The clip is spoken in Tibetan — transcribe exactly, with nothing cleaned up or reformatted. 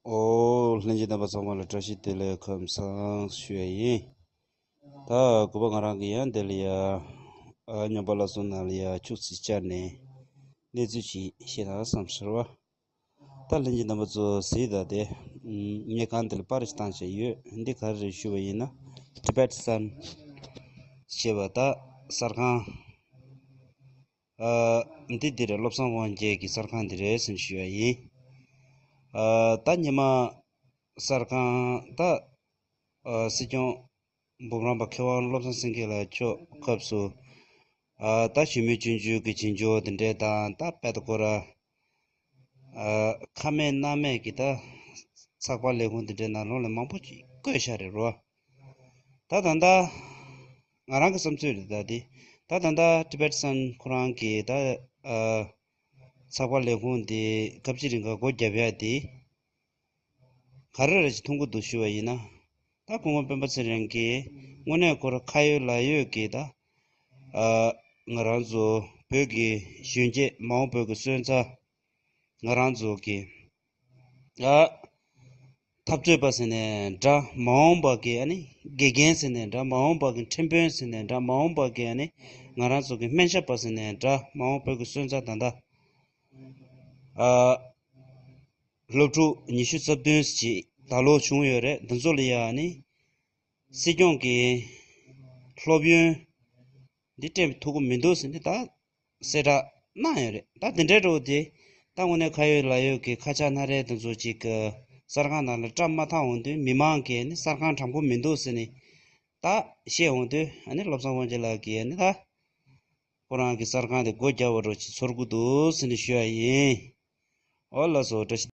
ཨོ། ལྷན་རྒྱས་རྣམ་པ་ཚང་མ་ལ་བཀྲ་ཤིས་བདེ་ལེགས་ཁམས་བཟང་ཞུ་ཡ་ཡིན། ད་གུས་པ་ང་རང་གི་ཡང་འདི་ལ་ཡ། ཨ་སྨྱོན་པ་ལ་སོང་ན་ལ་ཡ་ཆུ་ཚིག་བཅར་ནས་གནས་ཚུལ་ཞིག་བཤད་ན་བསམ་ཟེར་བ། ད་ལྷན་རྒྱས་རྣམ་པ་ཚོ་གཟིགས་དང་དེ། ངས་གང་འདི་ལ་པར་ཞིག་བཏང་བྱས་ཡོད། འདི་ག་རེ་རེད་ཞུ་བ་ཡིན་ན། Tibet Sun ཞེས་པ་ད་གསར་ཁང་། ཨ། འདི་འདི་རེད། བློ་བཟང་དབང་རྒྱལ་གྱི་གསར་ཁང་འདི་རེད་ཟེར་ཞུ་ཡ་ཡིན། ཨ། ད་ཉི་མ་གསར་ཁང་ད། ཨ། སྲིད་སྐྱོང་འབུམ་རམས་པ་མཁས་དབང་བློ་བཟང་སེང་གེ་ལགས་མཆོག་སྐབས་སུ། ཨ། ད་ཞི་མོལ་སྤྱོད་འཇུག་གི་བྱེད་ཕྱོགས་འདི་འདྲས་དང་ད་དཔེ་ད་ཁོ་ར། ཨ། ཁ་མེད་སྣ་མེད་ཀྱི་ད་ཚགས་པར་ལས་ཁུངས་འདི་འདྲའི་ནང་ལོགས་ལ་མང་པོ་ཅིག་བཀོད་བཞག་རེད་རོ། ད་ད་ལྟ་ང་རང་གི་བསམ་ཚུལ་རེད་ད་དེ། ད་ད་ལྟ་Tibet Sun ཁོ་རང་གི་ད། ཨ། ཚགས་པར་ལས་ཁུངས་འདི་སྐབས་ཅིག་རིང་ག་སྒོ་བརྒྱབ་ཡ་དེ། ག་རེ་རེ་ཅིག་མཐོང་གི་འདུག་ཞུ་བ་ཡིན་ན། ད་སྐུ་ངོ་སྤེན་པ་ཚེ་རིང་གིས་དངོས་གནས་ཁོ་ར་ཁ་ཡོད་ལག་ཡོད་ཀྱི་ད། ཨ། ང་རང་ཚོ་བོད་ཀྱི་གཞོན་སྐྱེས་མ་འོངས་བོད་ཀྱི་སོན་རྩ། ང་རང་ཚོ་གི། ཨ། འཐབ་རྩོད་པ་ཟེར་ནས་འདྲ་མ་འོངས་པ་གི་ཨ་ནི་དགེ་རྒན་ཟེར་ནས་འདྲ་མ་འོངས་པ་གི་ཁྲིམས་དཔོན་ཟེར་ནས་འདྲ་མ་འོངས་པ་གི་ཨ་ནི་ང་རང་ཚོ་གི་སྨན་ཞབས་པ་ཟེར་ནས་འདྲ་མ་འོངས་བོད་ཀྱི་སོན་རྩ་ད་ལྟ། ཨ། སློབ་ཕྲུག་ཉི་ཤུ་རྩ་བདུན་ཅིག་ད་ལོ་བྱུང་ཡོད་རེད། འདི་ཚོ་ལ་ཡ་ནི་སྲིད་སྐྱོང་གི་སློབ་ཡོན་འདི་སྤྲད་ཐུབ་ཀྱི་མི་འདུག་ཟེར་ནས་ད་གསལ་བསྒྲགས་གནང་ཡོད་རེད། ད་དེ་འདྲའི་འགྲོ་དེ་ད་དངོས་གནས་ཁ་ཡོད་ལག་ཡོད་ཀྱི་ཁ་ཆག་སྣ་རལ་དེ་ཚོ་ཅིག་གི་གསར་ཁང་ནང་ལ་བཀྲམ་མ་ཐག་འོང་དུས་མི་མང་གིས་ནི་གསར་ཁང་དྲང་པོ་མི་འདུག་ཟེར་ནས་ད་བཤད་འོང་དུས་ཨ་ནི་བློ་བཟང་དབང་རྒྱལ་ལགས་ཀྱིས་ནི་ད་ཁོ་རང་གི་གསར་ཁང་དེ་སྒོ་རྒྱག་པ་རོ་ཅིག་ཚོར་གི་འདུག་ཟེར་ནས་ཞུ་ཡ་ཡིན། ཨོ་ལགས་སོ། བཀྲ་ཤིས།